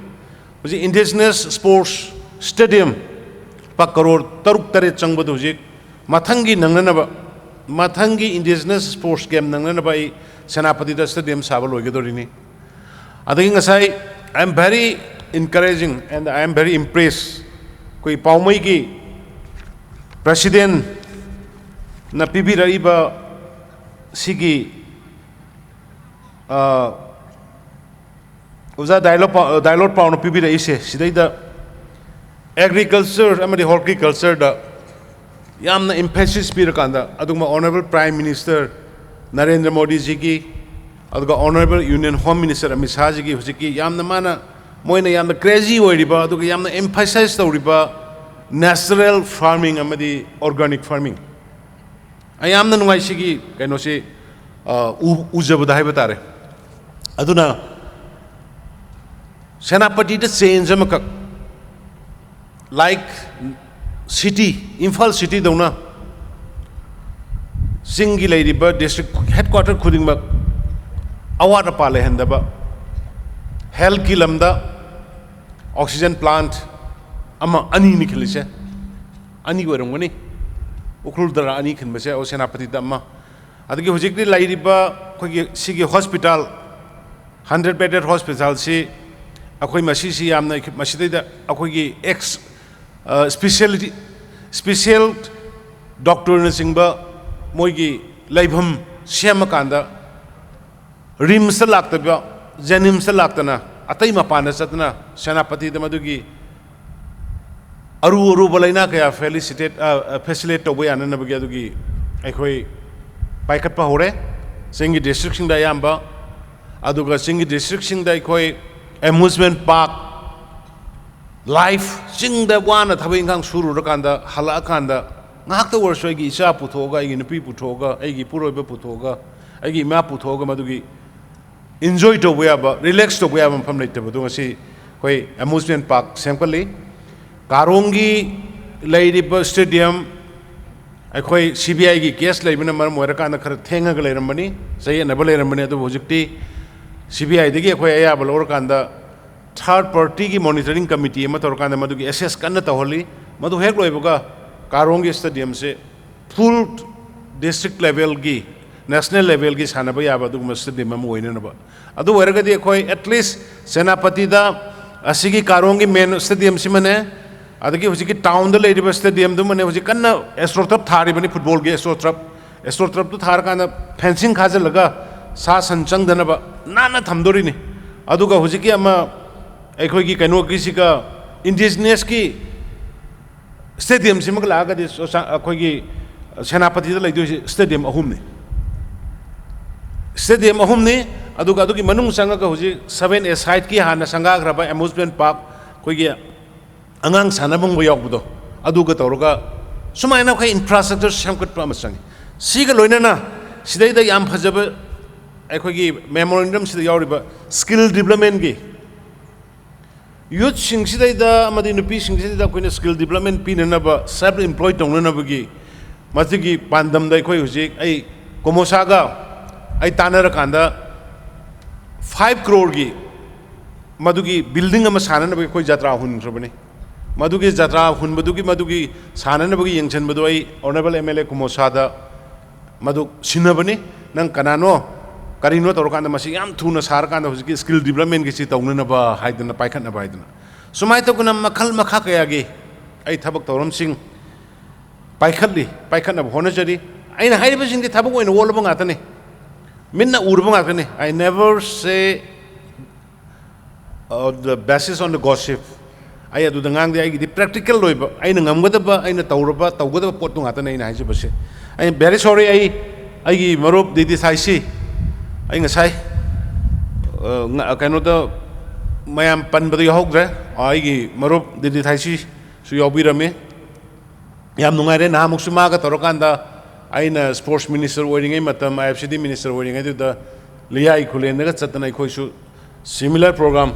ꯍꯧꯖꯤꯛ ꯏꯟꯗꯤꯖꯤꯅꯁ ꯁ꯭ꯄꯣꯔꯠꯁ ꯁ꯭ꯇꯦꯗꯤꯌꯝ ꯂꯨꯄꯥ ꯀꯔꯣꯔ ꯇꯔꯨꯛ ꯇꯔꯦꯠ ꯆꯪꯕꯗꯨ ꯍꯧꯖꯤꯛ ꯃꯊꯪꯒꯤ ꯅꯪꯅꯅꯕ, ꯃꯊꯪꯒꯤ ꯏꯟꯗꯤꯖꯤꯅꯁ ꯁ꯭ꯄꯣꯔꯠꯁ ꯒꯦꯝ ꯅꯪꯅꯅꯕ ꯑꯩ ꯁꯦꯅꯥꯄꯇꯤꯗ ꯁ꯭ꯇꯦꯗꯤꯌꯝ ꯁꯥꯕ ꯂꯣꯏꯒꯗꯧꯔꯤꯅꯤ꯫ ꯑꯗꯒꯤ ꯉꯁꯥꯏ, I am very Encouraging and I am very impressed. ꯑꯩꯈꯣꯏ ꯄꯥꯎꯃꯩꯒꯤ ꯄ꯭ꯔꯁꯤꯗꯦꯟꯅ ꯄꯤꯕꯤꯔꯛꯏꯕ ꯁꯤꯒꯤ, ꯑ, ꯑꯣꯖꯥ ꯗꯥꯏꯂꯣꯠ ꯄꯥꯎ, ꯗꯥꯏꯂꯣꯠ ꯄꯥꯎꯅ ꯄꯤꯕꯤꯔꯛꯏꯁꯦ, ꯁꯤꯗꯩꯗ ꯑꯦꯒ꯭ꯔꯤꯀꯜꯆꯔ ꯑꯃꯗꯤ ꯍꯣꯔꯇꯤꯀꯜꯆꯔꯗ ꯌꯥꯝꯅ emphasis ꯄꯤꯔꯀꯥꯟꯗ, ꯑꯗꯨꯒꯨꯝꯕ Honourable Prime Minister ꯅꯔꯦꯟꯗ꯭ꯔ ꯃꯣꯗꯤꯖꯤꯒꯤ, ꯑꯗꯨꯒ Honourable Union Home Minister Amit ꯁꯥꯍꯖꯤꯒꯤ ꯍꯧꯖꯤꯛꯀꯤ ꯌꯥꯝꯅ ꯃꯥꯅ, ꯃꯣꯏꯅ ꯌꯥꯝꯅ crazy ꯑꯣꯏꯔꯤꯕ, ꯑꯗꯨꯒ ꯌꯥꯝꯅ emphasize ꯇꯧꯔꯤꯕ natural farming ꯑꯃꯗꯤ organic farming꯫ ꯑꯩ ꯌꯥꯝꯅ ꯅꯨꯡꯉꯥꯏ ꯁꯤꯒꯤ ꯀꯩꯅꯣꯁꯤ, ꯑ, ꯎ-, ꯎꯖꯕꯗ ꯍꯥꯏꯕ ꯇꯥꯔꯦ꯫ ꯑꯗꯨꯅ ꯁꯦꯅꯥꯄꯇꯤꯗ change ꯑꯃꯈꯛ, like city, ꯏꯝꯐꯥꯜ cityꯗꯧꯅ ꯆꯤꯡꯒꯤ ꯂꯩꯔꯤꯕ district headquarter ꯈꯨꯗꯤꯡꯃꯛ ꯑꯋꯥꯠ ꯑꯄꯥ ꯂꯩꯍꯟꯗꯕ, healthꯀꯤ ꯂꯝꯗ oxygen plant ꯑꯃ ꯑꯅꯤꯅꯤ ꯈꯤꯜꯂꯤꯁꯦ, ꯑꯅꯤ ꯑꯣꯏꯔꯝꯒꯅꯤ, ꯎꯈ꯭ꯔꯨꯜꯗꯔ ꯑꯅꯤ ꯈꯤꯟꯕꯁꯦ, ꯑꯣ, ꯁꯦꯅꯥꯄꯇꯤꯗ ꯑꯃ꯫ ꯑꯗꯒꯤ ꯍꯧꯖꯤꯛꯇꯤ ꯂꯩꯔꯤꯕ ꯑꯩꯈꯣꯏꯒꯤ ꯁꯤꯒꯤ hospital, hundred bedded hospitalꯁꯤ ꯑꯩꯈꯣꯏ ꯃꯁꯤꯁꯤ ꯌꯥꯝꯅ, ꯃꯁꯤꯗꯩꯗ ꯑꯩꯈꯣꯏꯒꯤ ex, ꯑ, speciality, special doctorꯅꯆꯤꯡꯕ ꯃꯣꯏꯒꯤ ꯂꯩꯐꯝ ꯁꯦꯝꯃꯀꯥꯟꯗ RIMSꯇ ꯂꯥꯛꯇꯕ, JNIMSꯇ ꯂꯥꯛꯇꯅ, ꯑꯇꯩ ꯃꯄꯥꯟꯗ ꯆꯠꯇꯅ ꯁꯦꯅꯥꯄꯇꯤꯗ ꯃꯗꯨꯒꯤ ꯑꯔꯨ ꯑꯔꯨꯕ ꯂꯩꯅꯥ ꯀꯌꯥ felicitate, ꯑ, ꯑ, facilitate ꯇꯧꯕ ꯌꯥꯅꯅꯕꯒꯤ ꯑꯗꯨꯒꯤ ꯑꯩꯈꯣꯏ ꯄꯥꯏꯈꯠꯄ ꯍꯧꯔꯦ꯫ ꯆꯤꯡꯒꯤ districtꯁꯤꯡꯗ ꯑꯌꯥꯝꯕ, ꯑꯗꯨꯒ ꯆꯤꯡꯒꯤ districtꯁꯤꯡꯗ ꯑꯩꯈꯣꯏ amusement park, life, ꯆꯤꯡꯗ ꯋꯥꯅ ꯊꯕꯛ ꯏꯪꯈꯥꯡ ꯁꯨꯔꯨꯔꯀꯥꯟꯗ ꯍꯜꯂꯛꯑꯀꯥꯟꯗ ꯉꯥꯏꯍꯥꯛꯇ ꯑꯣꯏꯔꯁꯨ ꯑꯩꯒꯤ ꯏꯆꯥ ꯄꯨꯊꯣꯛꯑꯒ, ꯑꯩꯒꯤ ꯅꯨꯄꯤ ꯄꯨꯊꯣꯛꯑꯒ, ꯑꯩꯒꯤ ꯏꯄꯨꯔꯣꯏꯕ ꯄꯨꯊꯣꯛꯑꯒ, ꯑꯩꯒꯤ ꯏꯃꯥ ꯄꯨꯊꯣꯛꯑꯒ ꯃꯗꯨꯒꯤ enjoy ꯇꯧꯕ ꯌꯥꯕ, relax ꯇꯧꯕ ꯌꯥꯕ ꯃꯐꯝ ꯂꯩꯇꯕꯗꯣ ꯉꯁꯤ ꯑꯩꯈꯣꯏ amusement park ꯁꯦꯝꯒꯠꯂꯤ꯫ ꯀꯥꯔꯣꯡꯒꯤ ꯂꯩꯔꯤꯕ stadium, ꯑꯩꯈꯣꯏ CBIꯒꯤ case ꯂꯩꯕꯅ ꯃꯔꯝ ꯑꯣꯏꯔꯀꯥꯟꯗ ꯈꯔ ꯊꯦꯡꯉꯒ ꯂꯩꯔꯝꯕꯅꯤ, ꯆꯌꯦꯠꯅꯕ ꯂꯩꯔꯝꯕꯅꯤ, ꯑꯗꯨꯕꯨ ꯍꯧꯖꯤꯛꯇꯤ CBIꯗꯒꯤ ꯑꯩꯈꯣꯏ ꯑꯌꯥꯕ ꯂꯧꯔꯀꯥꯟꯗ third partyꯒꯤ monitoring committee ꯑꯃ ꯇꯧꯔꯀꯥꯟꯗ ꯃꯗꯨꯒꯤ assess ꯀꯟꯅ ꯇꯧꯍꯜꯂꯤ꯫ ꯃꯗꯨ ꯍꯦꯛ ꯂꯣꯏꯕꯒ ꯀꯥꯔꯣꯡꯒꯤ stadiumꯁꯦ full district levelꯒꯤ, national levelꯒꯤ ꯁꯥꯟꯅꯕ ꯌꯥꯕ ꯑꯗꯨꯒꯨꯝꯕ stadium ꯑꯃ ꯑꯣꯏꯅꯅꯕ꯫ ꯑꯗꯨ ꯑꯣꯏꯔꯒꯗꯤ ꯑꯩꯈꯣꯏ at least ꯁꯦꯅꯥꯄꯇꯤꯗ ꯑꯁꯤꯒꯤ ꯀꯥꯔꯣꯡꯒꯤ ꯃꯦꯟ ꯁ꯭ꯇꯦꯗꯤꯌꯝꯁꯤꯃꯅꯦ, ꯑꯗꯒꯤ ꯍꯧꯖꯤꯛꯀꯤ ꯇꯥꯎꯟꯗ ꯂꯩꯔꯤꯕ ꯁ꯭ꯇꯦꯗꯤꯌꯝꯗꯨꯃꯅꯦ, ꯍꯧꯖꯤꯛ ꯀꯟꯅ ꯑꯦꯁꯇ꯭ꯔꯣ ꯇꯔꯞ ꯊꯥꯔꯤꯕꯅꯤ, ꯐꯨꯠꯕꯣꯜꯒꯤ ꯑꯦꯁꯇ꯭ꯔꯣ ꯇꯔꯞ꯫ ꯑꯦꯁꯇ꯭ꯔꯣ ꯇꯔꯞꯇꯨ ꯊꯥꯔꯀꯥꯟꯗ ꯐꯦꯟꯁꯤꯡ ꯈꯥꯖꯤꯜꯂꯒ ꯁꯥ ꯁꯟ ꯆꯪꯗꯅꯕ ꯅꯥꯟꯅ ꯊꯝꯗꯣꯔꯤꯅꯤ꯫ ꯑꯗꯨꯒ ꯍꯧꯖꯤꯛꯀꯤ ꯑꯃ ꯑꯩꯈꯣꯏꯒꯤ ꯀꯩꯅꯣꯒꯤꯁꯤꯒ ꯏꯟꯗꯤꯖꯤꯅꯁꯀꯤ ꯁ꯭ꯇꯦꯗꯤꯌꯝꯁꯤꯃꯒ ꯂꯥꯛꯑꯒꯗꯤ ꯆꯨꯔꯆꯥꯟ-, ꯑꯩꯈꯣꯏꯒꯤ ꯁꯦꯅꯥꯄꯇꯤꯗ ꯂꯩꯗꯣꯏꯁꯤ ꯁ꯭ꯇꯦꯗꯤꯌꯝ ꯑꯍꯨꯝꯅꯤ꯫ ꯁ꯭ꯇꯦꯗꯤꯌꯝ ꯑꯍꯨꯝꯅꯤ, ꯑꯗꯨꯒ ꯑꯗꯨꯒꯤ ꯃꯅꯨꯡ ꯆꯪꯉꯒ ꯍꯧꯖꯤꯛ ꯁꯚꯦꯟ ꯑꯦ ꯁꯥꯏꯠꯀꯤ ꯍꯥꯟꯅ ꯁꯪꯒꯥꯈ꯭ꯔꯕ ꯑꯦꯃ꯭ꯌꯨꯁꯃꯦꯟ ꯄꯥꯔꯛ, ꯑꯩꯈꯣꯏꯒꯤ ꯑꯉꯥꯡ ꯁꯥꯟꯅꯐꯝꯒ ꯌꯥꯎꯕꯗꯣ, ꯑꯗꯨꯒ ꯇꯧꯔꯒ ꯁꯨꯃꯥꯏꯅ ꯑꯩꯈꯣꯏ ꯏꯟꯐ꯭ꯔꯥꯁ꯭ꯇ꯭ꯔꯛꯆꯔ ꯁꯦꯝꯒꯠꯄ ꯑꯃ ꯆꯪꯉꯤ꯫ ꯁꯤꯒ ꯂꯣꯏꯅꯅ ꯁꯤꯗꯩꯗ ꯌꯥꯝ ꯐꯖꯕ ꯑꯩꯈꯣꯏꯒꯤ ꯃꯦꯃꯣꯔꯦꯟꯗꯝꯁꯤꯗ ꯌꯥꯎꯔꯤꯕ ꯁ꯭ꯀꯤꯜ ꯗꯤꯕ꯭ꯂꯞꯃꯦꯟꯒꯤ ꯌꯨꯠꯁꯤꯡꯁꯤꯗꯩꯗ ꯑꯃꯗꯤ ꯅꯨꯄꯤꯁꯤꯡꯁꯤꯗꯩꯗ ꯑꯩꯈꯣꯏꯅ ꯁ꯭ꯀꯤꯜ ꯗꯤꯕ꯭ꯂꯞꯃꯦꯟ ꯄꯤꯅꯅꯕ, ꯁꯦꯜꯐ ꯏꯝꯄ꯭ꯂꯣꯏ ꯇꯧꯅꯅꯕꯒꯤ ꯃꯁꯤꯒꯤ ꯄꯥꯟꯗꯝꯗ ꯑꯩꯈꯣꯏ ꯍꯧꯖꯤꯛ ꯑꯩ ꯀꯣꯃꯣꯁꯥꯒ ꯑꯩ ꯇꯥꯟꯅꯔꯀꯥꯟꯗ ꯐꯥꯏꯚ ꯀ꯭ꯔꯣꯔꯒꯤ ꯃꯗꯨꯒꯤ ꯕꯤꯜꯗꯤꯡ ꯑꯃ ꯁꯥꯅꯅꯕꯒꯤ ꯑꯩꯈꯣꯏ ꯖꯇ꯭ꯔꯥ ꯍꯨꯟꯈ꯭ꯔꯕꯅꯤ꯫ ꯃꯗꯨꯒꯤ ꯖꯇ꯭ꯔꯥ ꯍꯨꯟꯕꯗꯨꯒꯤ, ꯃꯗꯨꯒꯤ ꯁꯥꯅꯅꯕꯒꯤ ꯌꯦꯡꯁꯤꯟꯕꯗꯨ ꯑꯩ ꯑꯣꯅꯔꯦꯕꯜ ꯑꯦꯝ ꯑꯦꯜ ꯑꯦ ꯀꯣꯃꯣꯁꯥꯗ ꯃꯗꯨ ꯁꯤꯟꯅꯕꯅꯤ꯫ ꯅꯪ ꯀꯅꯥꯅꯣ, ꯀꯔꯤꯅꯣ ꯇꯧꯔꯀꯥꯟꯗ ꯃꯁꯤ ꯌꯥꯝ ꯊꯨꯅ ꯁꯥꯔꯀꯥꯟꯗ ꯍꯧꯖꯤꯛꯀꯤ ꯁ꯭ꯀꯤꯜ ꯗꯤꯕ꯭ꯂꯞꯃꯦꯟꯒꯤꯁꯤ ꯇꯧꯅꯅꯕ ꯍꯥꯏꯗꯅ, ꯄꯥꯏꯈꯠꯅꯕ ꯍꯥꯏꯗꯅ, ꯁꯨꯃꯥꯏꯅ ꯇꯧꯗꯅ ꯃꯈꯜ ꯃꯈꯥ ꯀꯌꯥꯒꯤ ꯑꯩ ꯊꯕꯛ ꯊꯧꯔꯝꯁꯤꯡ ꯄꯥꯏꯈꯠꯂꯤ, ꯄꯥꯏꯈꯠꯅꯕ ꯍꯣꯠꯅꯖꯔꯤ꯫ ꯑꯩꯅ ꯍꯥꯏꯔꯤꯕꯁꯤꯡꯗꯤ ꯊꯕꯛ ꯑꯣꯏꯅ ꯑꯣꯜꯂꯕ ꯉꯥꯛꯇꯅꯤ, ꯃꯤꯠꯅ ꯎꯔꯕ ꯉꯥꯛꯇꯅꯤ꯫ I never say on the basis on the gossip. ꯑꯩ ꯑꯗꯨꯗ ꯉꯥꯡꯗꯦ, ꯑꯩꯒꯤꯗꯤ ꯄ꯭ꯔꯦꯛꯇꯤꯀꯦꯜ ꯑꯣꯏꯕ, ꯑꯩꯅ ꯉꯝꯒꯗꯕ, ꯑꯩꯅ ꯇꯧꯔꯕ, ꯇꯧꯒꯗꯕ ꯄꯣꯠꯇꯨ ꯉꯥꯛꯇꯅꯦ ꯑꯩꯅ ꯍꯥꯏꯖꯕꯁꯦ꯫ ꯑꯩ very sorry, ꯑꯩ, ꯑꯩꯒꯤ ꯃꯔꯨꯞ ꯗꯤ ꯗꯤ ꯊꯥꯏꯁꯤ, ꯑꯩ ꯉꯁꯥꯏ, ꯑ, ꯉ-, ꯀꯩꯅꯣꯗ ꯃꯌꯥꯝ ꯄꯟꯕꯗ ꯌꯥꯎꯍꯧꯗ꯭ꯔꯦ, ꯑꯩꯒꯤ ꯃꯔꯨꯞ ꯗꯤ ꯗꯤ ꯊꯥꯏꯁꯤꯁꯨ ꯌꯥꯎꯕꯤꯔꯝꯃꯤ꯫ ꯌꯥꯝ ꯅꯨꯡꯉꯥꯏꯔꯦ꯫ ꯅꯍꯥꯟꯃꯨꯛꯁꯨ ꯃꯥꯒ ꯇꯧꯔꯀꯥꯟꯗ ꯑꯩꯅ ꯁ꯭ꯄꯣꯔꯠꯁ ꯃꯤꯅꯤꯁꯇꯔ ꯑꯣꯏꯔꯤꯉꯩ ꯃꯇꯝ, ꯑꯥꯏ ꯑꯦꯐ ꯁꯤ ꯗꯤ ꯃꯤꯅꯤꯁꯇꯔ ꯑꯣꯏꯔꯤꯉꯩꯗꯨꯗ ꯂꯤꯌꯥꯏ ꯈꯨꯂꯦꯟꯗꯒ ꯆꯠꯇꯅ ꯑꯩꯈꯣꯏꯁꯨ ꯁꯤꯃꯤꯂꯔ ꯄ꯭ꯔꯣꯒ꯭ꯔꯥꯝ,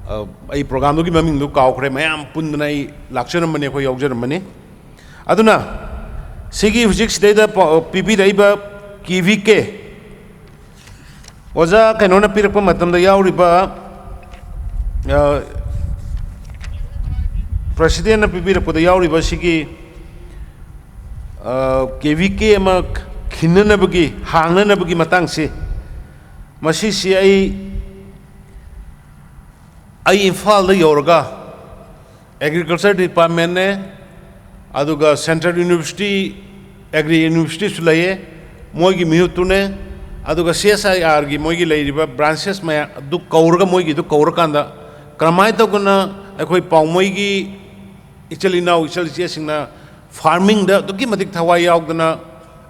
ꯑ, ꯑꯩ ꯄ꯭ꯔꯣꯒ꯭ꯔꯥꯝꯗꯨꯒꯤ ꯃꯃꯤꯡꯗꯨ ꯀꯥꯎꯈ꯭ꯔꯦ, ꯃꯌꯥꯝ ꯄꯨꯟꯗꯅ ꯑꯩ ꯂꯥꯛꯆꯔꯝꯕꯅꯤ, ꯑꯩꯈꯣꯏ ꯌꯥꯎꯖꯔꯝꯕꯅꯤ꯫ ꯑꯗꯨꯅ ꯁꯤꯒꯤ ꯍꯧꯖꯤꯛ ꯁꯤꯗꯩꯗ ꯄ-, ꯄꯤꯕꯤꯔꯛꯏꯕ ꯀꯦ ꯚꯤ ꯀꯦ ꯑꯣꯖꯥ ꯀꯩꯅꯣꯅ ꯄꯤꯔꯛꯄ ꯃꯇꯝꯗ ꯌꯥꯎꯔꯤꯕ, ꯑ, ꯄ꯭ꯔꯁꯤꯗꯦꯟꯅ ꯄꯤꯕꯤꯔꯛꯄꯗ ꯌꯥꯎꯔꯤꯕ ꯁꯤꯒꯤ, ꯑ, ꯀꯦ ꯚꯤ ꯀꯦ ꯑꯃ ꯈꯤꯟꯅꯅꯕꯒꯤ, ꯍꯥꯡꯅꯅꯕꯒꯤ ꯃꯇꯥꯡꯁꯤ, ꯃꯁꯤꯁꯤ ꯑꯩ ꯑꯩ ꯏꯝꯐꯥꯜꯗ ꯌꯧꯔꯒ ꯑꯦꯒ꯭ꯔꯤꯀꯜꯆꯔ ꯗꯤꯄꯥꯔꯠꯃꯦꯟꯅꯦ, ꯑꯗꯨꯒ ꯁꯦꯟꯇ꯭ꯔꯦꯜ ꯌꯨꯅꯤꯚꯔꯁꯤꯇꯤ, ꯑꯦꯒ꯭ꯔꯤ ꯌꯨꯅꯤꯚꯔꯁꯤꯇꯤꯁꯨ ꯂꯩꯌꯦ, ꯃꯣꯏꯒꯤ ꯃꯤꯍꯨꯠꯇꯨꯅꯦ, ꯑꯗꯨꯒ ꯁꯤ ꯑꯦꯁ ꯑꯥꯏ ꯑꯥꯔꯒꯤ ꯃꯣꯏꯒꯤ ꯂꯩꯔꯤꯕ ꯕ꯭ꯔꯥꯟꯁꯦꯁ ꯃꯌꯥꯝ ꯑꯗꯨ ꯀꯧꯔꯒ, ꯃꯣꯏꯒꯤꯗꯨ ꯀꯧꯔꯀꯥꯟꯗ ꯀꯔꯝꯍꯥꯏꯅ ꯇꯧꯗꯅ ꯑꯩꯈꯣꯏ ꯄꯥꯎꯃꯩꯒꯤ ꯏꯆꯤꯜ ꯏꯅꯥꯎ, ꯏꯆꯜ ꯏꯆꯦꯁꯤꯡꯅ ꯐꯥꯔꯃꯤꯡꯗ ꯑꯗꯨꯛꯀꯤ ꯃꯇꯤꯛ ꯊꯋꯥꯏ ꯌꯥꯎꯗꯅ,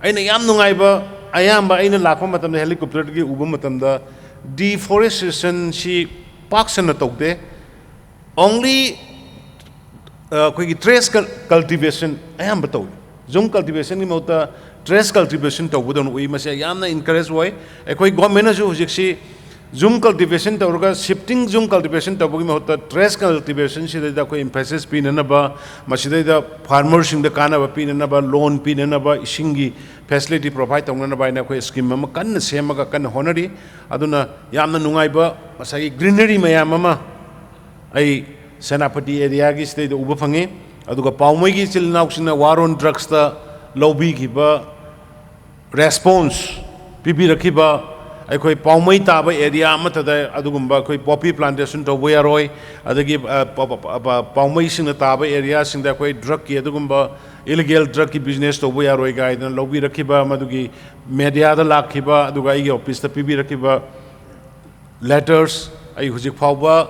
ꯑꯩꯅ ꯌꯥꯝ ꯅꯨꯡꯉꯥꯏꯕ, ꯑꯌꯥꯝꯕ ꯑꯩꯅ ꯂꯥꯛꯄ ꯃꯇꯝꯗ, ꯍꯦꯂꯤꯀꯣꯞꯇꯔꯗꯒꯤ ꯎꯕ ꯃꯇꯝꯗ, ꯗꯤꯐꯣꯔꯦꯁꯇꯦꯁꯟꯁꯤ ꯄꯥꯛ ꯁꯟꯅ ꯇꯧꯗꯦ꯫ Only, ꯑ, ꯑꯩꯈꯣꯏꯒꯤ ꯇꯦꯔꯦꯁ ꯀꯜ-, ꯀꯜꯇꯤꯚꯦꯁꯟ ꯑꯌꯥꯝꯕ ꯇꯧꯏ꯫ ꯖꯨꯝ ꯀꯜꯇꯤꯚꯦꯁꯟꯒꯤ ꯃꯍꯨꯠꯇ ꯇꯦꯔꯦꯁ ꯀꯜꯇꯤꯚꯦꯁꯟ ꯇꯧꯕꯗꯧꯅ ꯎꯏ꯫ ꯃꯁꯤ ꯌꯥꯝꯅ ꯏꯟꯀꯔꯦꯖ ꯑꯣꯏ꯫ ꯑꯩꯈꯣꯏ ꯒꯣꯔꯃꯦꯟꯅꯁꯨ ꯍꯧꯖꯤꯛꯁꯤ ꯖꯨꯝ ꯀꯜꯇꯤꯚꯦꯁꯟ ꯇꯧꯔꯒ, ꯁꯤꯐꯇꯤꯡ ꯖꯨꯝ ꯀꯜꯇꯤꯚꯦꯁꯟ ꯇꯧꯕꯒꯤ ꯃꯍꯨꯠꯇ ꯇꯦꯔꯦꯁ ꯀꯜꯇꯤꯚꯦꯁꯟꯁꯤꯗꯩꯗ ꯑꯩꯈꯣꯏ ꯏꯝꯐꯦꯁꯤꯁ ꯄꯤꯅꯅꯕ, ꯃꯁꯤꯗꯩꯗ ꯐꯥꯔꯃꯔꯁꯤꯡꯗ ꯀꯥꯟꯅꯕ ꯄꯤꯅꯅꯕ, ꯂꯣꯟ ꯄꯤꯅꯅꯕ, ꯏꯁꯤꯡꯒꯤ ꯐꯦꯁꯤꯂꯤꯇꯤ ꯄ꯭ꯔꯣꯚꯥꯏꯗ ꯇꯧꯅꯅꯕ ꯍꯥꯏꯅ ꯑꯩꯈꯣꯏ ꯁ꯭ꯀꯤꯝ ꯑꯃ ꯀꯟꯅ ꯁꯦꯝꯃꯒ ꯀꯟꯅ ꯍꯣꯠꯅꯔꯤ꯫ ꯑꯗꯨꯅ ꯌꯥꯝꯅ ꯅꯨꯡꯉꯥꯏꯕ, ꯉꯁꯥꯏꯒꯤ ꯒ꯭ꯔꯤꯅꯔꯤ ꯃꯌꯥꯝ ꯑꯃ ꯑꯩ ꯁꯦꯅꯥꯄꯇꯤ ꯑꯦꯔꯤꯌꯥꯒꯤ ꯁꯤꯗꯩꯗ ꯎꯕ ꯐꯪꯉꯤ꯫ ꯑꯗꯨꯒ ꯄꯥꯎꯃꯩꯒꯤ ꯏꯆꯤꯜ ꯏꯅꯥꯎꯁꯤꯡꯅ War on Drugsꯇ ꯂꯧꯕꯤꯈꯤꯕ ꯔꯦꯁꯄꯣꯟꯁ ꯄꯤꯕꯤꯔꯛꯈꯤꯕ, ꯑꯩꯈꯣꯏ ꯄꯥꯎꯃꯩ ꯇꯥꯕ ꯑꯦꯔꯤꯌꯥ ꯑꯃꯠꯇꯗ ꯑꯗꯨꯒꯨꯝꯕ ꯑꯩꯈꯣꯏ ꯄꯣꯄꯤ ꯄ꯭ꯂꯥꯟꯇꯦꯁꯟ ꯇꯧꯕ ꯌꯥꯔꯣꯏ, ꯑꯗꯒꯤ, ꯑ, ꯄ-, ꯄ-, ꯄ-, ꯄ-, ꯄꯥꯎꯃꯩꯁꯤꯡꯅ ꯇꯥꯕ ꯑꯦꯔꯤꯌꯥꯁꯤꯡꯗ ꯑꯩꯈꯣꯏ ꯗ꯭ꯔꯒꯀꯤ ꯑꯗꯨꯒꯨꯝꯕ ꯏꯂꯤꯒꯦꯜ ꯗ꯭ꯔꯒꯀꯤ ꯕꯤꯖꯤꯅꯦꯁ ꯇꯧꯕ ꯌꯥꯔꯣꯏ ꯀꯥꯏꯗꯅ ꯂꯧꯕꯤꯔꯛꯈꯤꯕ, ꯃꯗꯨꯒꯤ ꯃꯦꯗꯤꯌꯥꯗ ꯂꯥꯛꯈꯤꯕ, ꯑꯗꯨꯒ ꯑꯩꯒꯤ ꯑꯣꯐꯤꯁꯇ ꯄꯤꯕꯤꯔꯛꯈꯤꯕ ꯂꯦꯇꯔꯁ ꯑꯩ ꯍꯧꯖꯤꯛ ꯐꯥꯎꯕ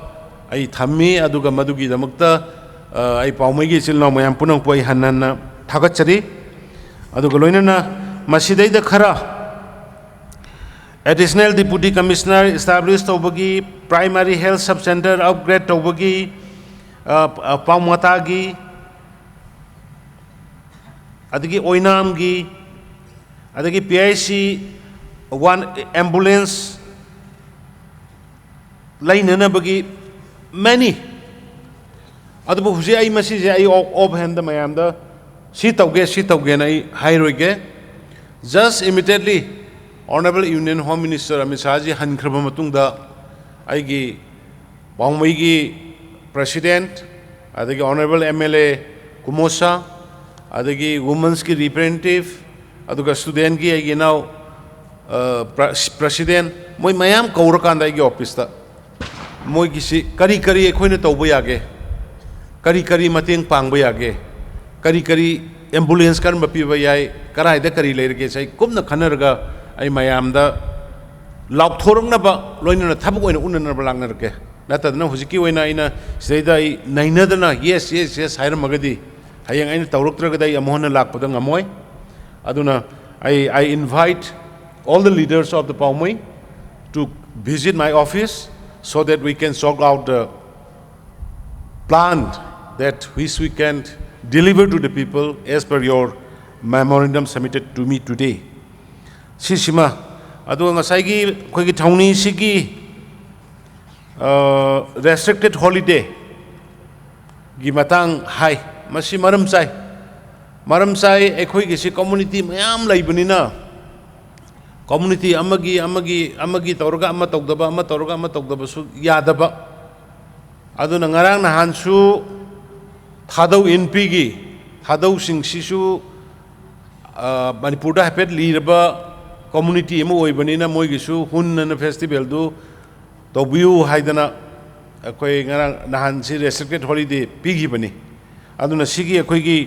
ꯑꯩ ꯊꯝꯃꯤ꯫ ꯑꯗꯨꯒ ꯃꯗꯨꯒꯤꯗꯃꯛꯇ, ꯑ, ꯑꯩ ꯄꯥꯎꯃꯩꯒꯤ ꯏꯆꯤꯜ ꯏꯅꯥꯎ ꯃꯌꯥꯝ ꯄꯨꯝꯅꯃꯛꯄꯨ ꯑꯩ ꯍꯟꯅ ꯍꯟꯅ ꯊꯥꯒꯠꯆꯔꯤ꯫ ꯑꯗꯨꯒ ꯂꯣꯏꯅꯅ ꯃꯁꯤꯗꯩꯗ ꯈꯔ Additional Deputy Commissioner establish ꯇꯧꯕꯒꯤ, Primary Health Sub Center upgrade ꯇꯧꯕꯒꯤ, ꯑ, ꯑ, ꯄꯥꯎꯃꯇꯥꯒꯤ, ꯑꯗꯒꯤ ꯑꯣꯏꯅꯥꯝꯒꯤ, ꯑꯗꯒꯤ P I C one ambulance ꯂꯩꯅꯅꯕꯒꯤ many꯫ ꯑꯗꯨꯕꯨ ꯍꯧꯖꯤꯛ ꯑꯩ ꯃꯁꯤꯁꯦ ꯑꯩ ꯑꯣꯐ ꯍꯦꯟꯗ ꯃꯌꯥꯝꯗ ꯁꯤ ꯇꯧꯒꯦ, ꯁꯤ ꯇꯧꯒꯦꯅ ꯑꯩ ꯍꯥꯏꯔꯣꯏꯒꯦ꯫ Just immediately Honorable Union Home Minister Amit ꯁꯥꯍꯖꯤ ꯍꯟꯈ꯭ꯔꯕ ꯃꯇꯨꯡꯗ ꯑꯩꯒꯤ ꯄꯥꯎꯃꯩꯒꯤ president, ꯑꯗꯒꯤ Honorable M L A ꯀꯨꯃꯣꯁꯥ, ꯑꯗꯒꯤ ꯋꯨꯃꯟꯁꯀꯤ representative, ꯑꯗꯨꯒ ꯁ꯭ꯇꯨꯗꯦꯟꯒꯤ ꯑꯩꯒꯤ ꯏꯅꯥꯎ, ꯑ, ꯄ꯭ꯔ-, president, ꯃꯣꯏ ꯃꯌꯥꯝ ꯀꯧꯔꯀꯥꯟꯗ ꯑꯩꯒꯤ ꯑꯣꯐꯤꯁꯇ ꯃꯣꯏꯒꯤꯁꯤ ꯀꯔꯤ ꯀꯔꯤ ꯑꯩꯈꯣꯏꯅ ꯇꯧꯕ ꯌꯥꯒꯦ, ꯀꯔꯤ ꯀꯔꯤ ꯃꯇꯦꯡ ꯄꯥꯡꯕ ꯌꯥꯒꯦ, ꯀꯔꯤ ꯀꯔꯤ ambulance ꯀꯔꯝꯕ ꯄꯤꯕ ꯌꯥꯏ, ꯀꯗꯥꯏꯗ ꯀꯔꯤ ꯂꯩꯔꯒꯦꯁꯦ ꯑꯩ ꯀꯨꯞꯅ ꯈꯟꯅꯔꯒ ꯑꯩ ꯃꯌꯥꯝꯗ ꯂꯥꯎꯊꯣꯔꯛꯅꯕ, ꯂꯣꯏꯅꯅ ꯊꯕꯛ ꯑꯣꯏꯅ ꯎꯠꯅꯅꯕ ꯂꯥꯛꯅꯔꯛꯀꯦ꯫ ꯅꯠꯇꯗꯅ ꯍꯧꯖꯤꯛꯀꯤ ꯑꯣꯏꯅ ꯑꯩꯅ ꯁꯤꯗꯩꯗ ꯑꯩ ꯅꯩꯅꯗꯅ yes, yes, yes ꯍꯥꯏꯔꯝꯃꯒꯗꯤ ꯍꯌꯦꯡ ꯑꯩꯅ ꯇꯧꯔꯛꯇ꯭ꯔꯒꯗꯤ ꯑꯩ ꯑꯃꯨꯛ ꯍꯟꯅ ꯂꯥꯛꯄꯗ ꯉꯝꯃꯣꯏ꯫ ꯑꯗꯨꯅ I, I invite all the leaders of the Paumui to visit my office so that we can sort out the plan that which we can deliver to the people as per your memorandum submitted to me today. ꯁꯤꯁꯤꯃ, ꯑꯗꯨꯒ ꯉꯁꯥꯏꯒꯤ ꯑꯩꯈꯣꯏꯒꯤ ꯊꯧꯅꯤꯁꯤꯒꯤ restricted holiday ꯒꯤ ꯃꯇꯥꯡ ꯍꯥꯏ꯫ ꯃꯁꯤ ꯃꯔꯝ ꯆꯥꯏ, ꯃꯔꯝ ꯆꯥꯏ꯫ ꯑꯩꯈꯣꯏꯒꯤꯁꯤ community ꯃꯌꯥꯝ ꯂꯩꯕꯅꯤꯅ community ꯑꯃꯒꯤ ꯑꯃꯒꯤ ꯑꯃꯒꯤ ꯇꯧꯔꯒ ꯑꯃ ꯇꯧꯗꯕ, ꯑꯃ ꯇꯧꯔꯒ ꯑꯃ ꯇꯧꯗꯕꯁꯨ ꯌꯥꯗꯕ꯫ ꯑꯗꯨꯅ ꯉꯔꯥꯡ ꯅꯍꯥꯟꯁꯨ ꯊꯥꯗꯧ ꯏꯟ ꯄꯤꯈꯤ꯫ ꯊꯥꯗꯧꯁꯤꯡꯁꯤꯁꯨ ꯃꯅꯤꯄꯨꯔꯗ ꯍꯥꯏꯐꯦꯠ ꯂꯤꯔꯕ community ꯑꯃ ꯑꯣꯏꯕꯅꯤꯅ ꯃꯣꯏꯒꯤꯁꯨ ꯍꯨꯟꯅꯅ festivalꯗꯨ ꯇꯧꯕꯤꯌꯨ ꯍꯥꯏꯗꯅ ꯑꯩꯈꯣꯏ ꯉꯔꯥꯡ ꯅꯍꯥꯟꯁꯤ restricted holiday ꯄꯤꯈꯤꯕꯅꯤ꯫ ꯑꯗꯨꯅ ꯁꯤꯒꯤ ꯑꯩꯈꯣꯏꯒꯤ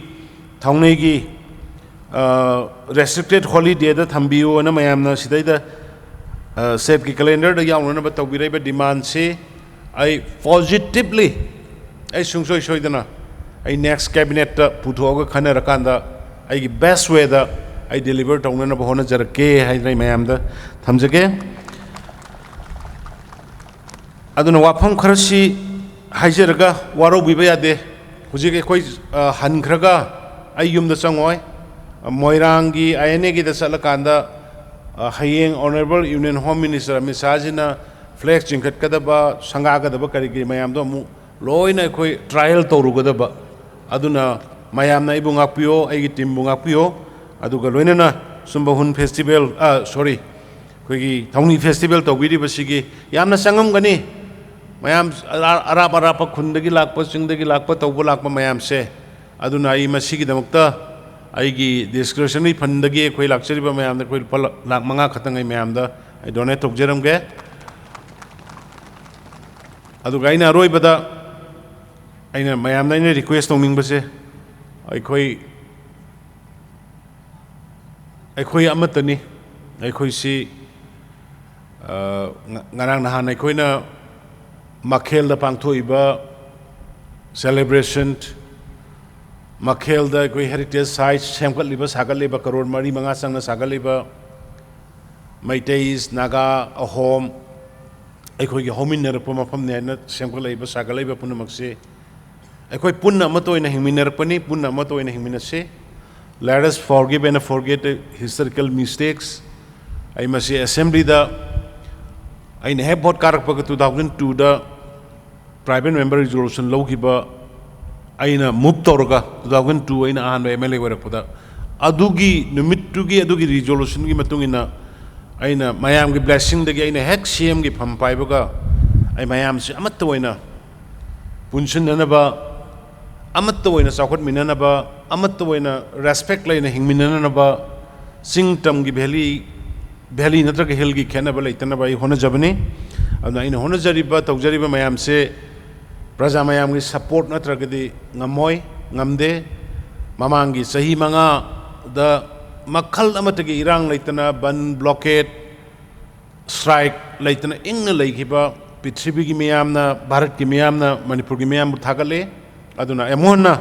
ꯊꯧꯅꯩꯒꯤ restricted holidayꯗ ꯊꯝꯕꯤꯌꯨꯅ ꯃꯌꯥꯝꯅ ꯁꯤꯗꯩꯗ stateꯀꯤ calendarꯗ ꯌꯥꯎꯅꯅꯕ ꯇꯧꯕꯤꯔꯛꯏꯕ demandꯁꯤ ꯑꯩ positively, ꯑꯩ ꯁꯨꯡꯁꯣꯏ ꯁꯣꯏꯗꯅ ꯑꯩ next cabinetꯇ ꯄꯨꯊꯣꯛꯑꯒ ꯈꯟꯅꯔꯀꯥꯟꯗ ꯑꯩꯒꯤ best wayꯗ ꯑꯩ deliver ꯇꯧꯅꯅꯕ ꯍꯣꯠꯅꯖꯔꯛꯀꯦ ꯍꯥꯏꯗꯅ ꯑꯩ ꯃꯌꯥꯝꯗ ꯊꯝꯖꯒꯦ꯫ ꯑꯗꯨꯅ ꯋꯥꯐꯝ ꯈꯔꯁꯤ ꯍꯥꯏꯖꯔꯒ ꯋꯥꯔꯧꯕꯤꯕ ꯌꯥꯗꯦ꯫ ꯍꯧꯖꯤꯛ ꯑꯩꯈꯣꯏ ꯍꯟꯈ꯭ꯔꯒ ꯑꯩ ꯌꯨꯝꯗ ꯆꯪꯉꯣꯏ꯫ ꯃꯣꯏꯔꯥꯡꯒꯤ INAꯒꯤꯗ ꯆꯠꯂꯀꯥꯟꯗ ꯍꯌꯦꯡ Honourable Union Home Minister Amit ꯁꯥꯍꯖꯤꯅ flag ꯆꯤꯡꯈꯠꯀꯗꯕ, ꯁꯪꯒꯥꯒꯗꯕ ꯀꯔꯤ ꯀꯔꯤ ꯃꯌꯥꯝꯗꯣ ꯑꯃꯨꯛ ꯂꯣꯏꯅ ꯑꯩꯈꯣꯏ trial ꯇꯧꯔꯨꯒꯗꯕ꯫ ꯑꯗꯨꯅ ꯃꯌꯥꯝꯅ ꯑꯩꯕꯨ ꯉꯥꯛꯄꯤꯌꯣ, ꯑꯩꯒꯤ teamꯕꯨ ꯉꯥꯛꯄꯤꯌꯣ꯫ ꯑꯗꯨꯒ ꯂꯣꯏꯅꯅ ꯁꯨꯝꯕ ꯍꯨꯟ festival, sorry, ꯑꯩꯈꯣꯏꯒꯤ ꯊꯧꯅꯤ festival ꯇꯧꯕꯤꯔꯤꯕꯁꯤꯒꯤ ꯌꯥꯝꯅ ꯆꯪꯉꯝꯒꯅꯤ꯫ ꯃꯌꯥꯝ ꯑꯔꯥꯞ ꯑꯔꯥꯞꯄ ꯈꯨꯟꯗꯒꯤ ꯂꯥꯛꯄ, ꯆꯤꯡꯗꯒꯤ ꯂꯥꯛꯄ, ꯇꯧꯕ ꯂꯥꯛꯄ ꯃꯌꯥꯝꯁꯦ꯫ ꯑꯗꯨꯅ ꯑꯩ ꯃꯁꯤꯒꯤꯗꯃꯛꯇ ꯑꯩꯒꯤ discretionary fundꯗꯒꯤ ꯑꯩꯈꯣꯏ ꯂꯥꯛꯆꯔꯤꯕ ꯃꯌꯥꯝꯗ ꯑꯩꯈꯣꯏ ꯂꯨꯄꯥ ꯂꯥꯈ ꯃꯉꯥ ꯈꯛꯇꯪ ꯑꯩ ꯃꯌꯥꯝꯗ ꯑꯩ donate ꯇꯧꯖꯔꯝꯒꯦ꯫ ꯑꯗꯨꯒ ꯑꯩꯅ ꯑꯔꯣꯏꯕꯗ ꯑꯩꯅ ꯃꯌꯥꯝꯗ ꯑꯩꯅ ꯔꯤꯀ꯭ꯋꯦꯁ ꯇꯧꯅꯤꯡꯕꯁꯦ, ꯑꯩꯈꯣꯏ ꯑꯩꯈꯣꯏ ꯑꯃꯠꯇꯅꯤ꯫ ꯑꯩꯈꯣꯏꯁꯤ, ꯑ, ꯉ-, ꯉꯔꯥꯡ ꯅꯍꯥꯟ ꯑꯩꯈꯣꯏꯅ ꯃꯈꯦꯜꯗ ꯄꯥꯡꯊꯣꯛꯏꯕ ꯁꯦꯂꯦꯕ꯭ꯔꯦꯁꯟ, ꯃꯈꯦꯜꯗ ꯑꯩꯈꯣꯏ ꯍꯦꯔꯤꯇꯦꯖ ꯁꯥꯏꯠ ꯁꯦꯝꯒꯠꯂꯤꯕ, ꯁꯥꯒꯠꯂꯤꯕ, ꯀꯔꯣꯔ ꯃꯔꯤ ꯃꯉꯥ ꯆꯪꯅ ꯁꯥꯒꯠꯂꯤꯕ, ꯃꯩꯇꯩ, ꯅꯥꯒꯥ, ꯑꯍꯣꯝ, ꯑꯩꯈꯣꯏꯒꯤ ꯍꯧꯃꯤꯟꯅꯔꯛꯄ ꯃꯐꯝꯅꯤ ꯍꯥꯏꯅ ꯁꯦꯝꯒꯠꯂꯛꯏꯕ, ꯁꯥꯒꯠꯂꯛꯏꯕ ꯄꯨꯝꯅꯃꯛꯁꯤ ꯑꯩꯈꯣꯏ ꯄꯨꯟꯅ ꯑꯃꯠꯇ ꯑꯣꯏꯅ ꯍꯤꯡꯃꯤꯟꯅꯔꯛꯄꯅꯤ, ꯄꯨꯟꯅ ꯑꯃꯠꯇ ꯑꯣꯏꯅ ꯍꯤꯡꯃꯤꯟꯅꯁꯤ꯫ Let us forgive and forget the historical mistakes꯫ ꯑꯩ ꯃꯁꯤ ꯑꯦꯁꯦꯝꯕ꯭ꯂꯤꯗ ꯑꯩꯅ ꯍꯦꯛ ꯚꯣꯠ ꯀꯥꯔꯛꯄꯒ two thousand twoꯗ private member resolution ꯂꯧꯈꯤꯕ, ꯑꯩꯅ ꯃꯨꯚ ꯇꯧꯔꯒ two thousand two ꯑꯩꯅ ꯑꯍꯥꯟꯕ ꯑꯦꯝ ꯑꯦꯜ ꯑꯦ ꯑꯣꯏꯔꯛꯄꯗ, ꯑꯗꯨꯒꯤ ꯅꯨꯃꯤꯠꯇꯨꯒꯤ ꯑꯗꯨꯒꯤ ꯔꯤꯖꯣꯂꯨꯁꯟꯒꯤ ꯃꯇꯨꯡ ꯏꯟꯅ ꯑꯩꯅ ꯃꯌꯥꯝꯒꯤ ꯕ꯭ꯂꯦꯁꯤꯡꯗꯒꯤ ꯑꯩꯅ ꯍꯦꯛ ꯁꯤ ꯑꯦꯝꯒꯤ ꯐꯝ ꯄꯥꯏꯕꯒ ꯑꯩ ꯃꯌꯥꯝꯁꯤ ꯑꯃꯠꯇ ꯑꯣꯏꯅ ꯄꯨꯟꯁꯤꯟꯅꯅꯕ, ꯑꯃꯠꯇ ꯑꯣꯏꯅ ꯆꯥꯎꯈꯠꯃꯤꯟꯅꯅꯕ, ꯑꯃꯠꯇ ꯑꯣꯏꯅ ꯔꯦꯁꯄꯦꯛ ꯂꯩꯅ ꯍꯤꯡꯃꯤꯟꯅꯅꯕ, ꯆꯤꯡ ꯇꯝꯒꯤ ꯚꯦꯂꯤ, ꯚꯦꯂꯤ ꯅꯠꯇ꯭ꯔꯒ ꯍꯤꯜꯒꯤ ꯈꯦꯠꯅꯕ ꯂꯩꯇꯅꯕ ꯑꯩ ꯍꯣꯠꯅꯖꯕꯅꯤ꯫ ꯑꯗꯨꯅ ꯑꯩꯅ ꯍꯣꯠꯅꯖꯔꯤꯕ, ꯇꯧꯖꯔꯤꯕ ꯃꯌꯥꯝꯁꯦ ꯄ꯭ꯔꯖꯥ ꯃꯌꯥꯝꯒꯤ ꯁꯄꯣꯔꯠ ꯅꯠꯇ꯭ꯔꯒꯗꯤ ꯉꯝꯃꯣꯏ, ꯉꯝꯗꯦ꯫ ꯃꯃꯥꯡꯒꯤ ꯆꯍꯤ ꯃꯉꯥꯗ ꯃꯈꯜ ꯑꯃꯠꯇꯒꯤ ꯏꯔꯥꯡ ꯂꯩꯇꯅ, ꯕꯟ, ꯕ꯭ꯂꯣꯀꯦꯠ, ꯁ꯭ꯇ꯭ꯔꯥꯏꯛ ꯂꯩꯇꯅ ꯏꯪꯅ ꯂꯩꯈꯤꯕ ꯄ꯭ꯔꯤꯊꯤꯕꯤꯒꯤ ꯃꯤꯌꯥꯝꯅ, ꯚꯥꯔꯠꯀꯤ ꯃꯤꯌꯥꯝꯅ ꯃꯅꯤꯄꯨꯔꯒꯤ ꯃꯤꯌꯥꯝꯕꯨ ꯊꯥꯒꯠꯂꯤ꯫ ꯑꯗꯨꯅ ꯑꯃꯨꯛ ꯍꯟꯅ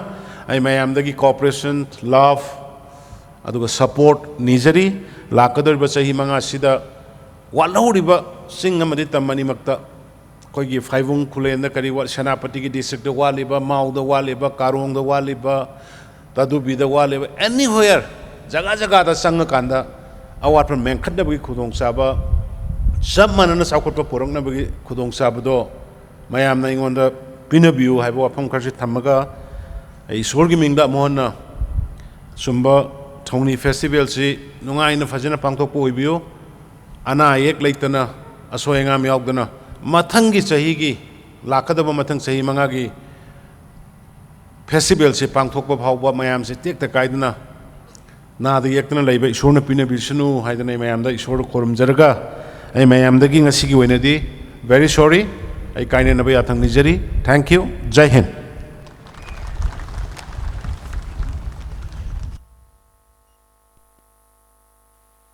ꯑꯩ ꯃꯌꯥꯝꯗꯒꯤ ꯀꯣꯑꯣꯄꯔꯦꯁꯟ, ꯂꯚ, ꯑꯗꯨꯒ ꯁꯄꯣꯔꯠ ꯅꯤꯖꯔꯤ꯫ ꯂꯥꯛꯀꯗꯧꯔꯤꯕ ꯆꯍꯤ ꯃꯉꯥꯁꯤꯗ ꯋꯥꯠꯍꯧꯔꯤꯕ ꯆꯤꯡ ꯑꯃꯗꯤ ꯇꯝ ꯑꯅꯤꯃꯛꯇ, ꯑꯩꯈꯣꯏꯒꯤ ꯐꯥꯏꯕꯨꯡ ꯈꯨꯂꯦꯟꯗ ꯀꯔꯤ ꯋꯥ-, ꯁꯦꯅꯥꯄꯇꯤꯒꯤ ꯗꯤꯁꯇ꯭ꯔꯤꯛꯇ ꯋꯥꯠꯂꯤꯕ, ꯃꯥꯎꯗ ꯋꯥꯠꯂꯤꯕ, ꯀꯥꯔꯣꯡꯗ ꯋꯥꯠꯂꯤꯕ, ꯇꯥꯗꯨꯕꯤꯗ ꯋꯥꯠꯂꯤꯕ, anywhere, ꯖꯒꯥ ꯖꯒꯥꯗ ꯆꯪꯉꯀꯥꯟꯗ ꯑꯋꯥꯠꯄ ꯃꯦꯟꯈꯠꯅꯕꯒꯤ ꯈꯨꯗꯣꯡꯆꯥꯕ, ꯆꯞ ꯃꯥꯟꯅꯅ ꯆꯥꯎꯈꯠꯄ ꯄꯨꯔꯛꯅꯕꯒꯤ ꯈꯨꯗꯣꯡꯆꯥꯕꯗꯣ ꯃꯌꯥꯝꯅ ꯑꯩꯉꯣꯟꯗ ꯄꯤꯅꯕꯤꯌꯨ ꯍꯥꯏꯕ ꯋꯥꯐꯝ ꯈꯔꯁꯤ ꯊꯝꯃꯒ, ꯑꯩ ꯏꯁꯣꯔꯒꯤ ꯃꯤꯡꯗ ꯑꯃꯨꯛ ꯍꯟꯅ ꯁꯨꯝꯕ ꯊꯧꯅꯤ ꯐꯦꯁꯇꯤꯚꯦꯜꯁꯤ ꯅꯨꯡꯉꯥꯏꯅ ꯐꯖꯅ ꯄꯥꯡꯊꯣꯛꯄ ꯑꯣꯏꯕꯤꯌꯨ꯫ ꯑꯅꯥ ꯑꯌꯦꯛ ꯂꯩꯇꯅ, ꯑꯁꯣꯏ ꯑꯉꯥꯝ ꯌꯥꯎꯗꯅ, ꯃꯊꯪꯒꯤ ꯆꯍꯤꯒꯤ, ꯂꯥꯛꯀꯗꯕ ꯃꯊꯪ ꯆꯍꯤ ꯃꯉꯥꯒꯤ ꯐꯦꯁꯇꯤꯚꯦꯜꯁꯤ ꯄꯥꯡꯊꯣꯛꯄ ꯐꯥꯎꯕ ꯃꯌꯥꯝꯁꯦ ꯇꯦꯛꯇ ꯀꯥꯏꯗꯅ, ꯅꯥꯗ ꯌꯦꯛꯇꯅ ꯂꯩꯕ ꯏꯁꯣꯔꯅ ꯄꯤꯅꯕꯤꯁꯅꯨ ꯍꯥꯏꯗꯅ ꯑꯩ ꯃꯌꯥꯝꯗ ꯏꯁꯣꯔꯗ ꯈꯨꯔꯨꯝꯖꯔꯒ, ꯑꯩ ꯃꯌꯥꯝꯗꯒꯤ ꯉꯁꯤꯒꯤ ꯑꯣꯏꯅꯗꯤ very sorry꯫ ꯑꯩ ꯀꯥꯏꯅꯅꯕ ꯌꯥꯊꯪ ꯅꯤꯖꯔꯤ꯫ Thank you. Jai Hind.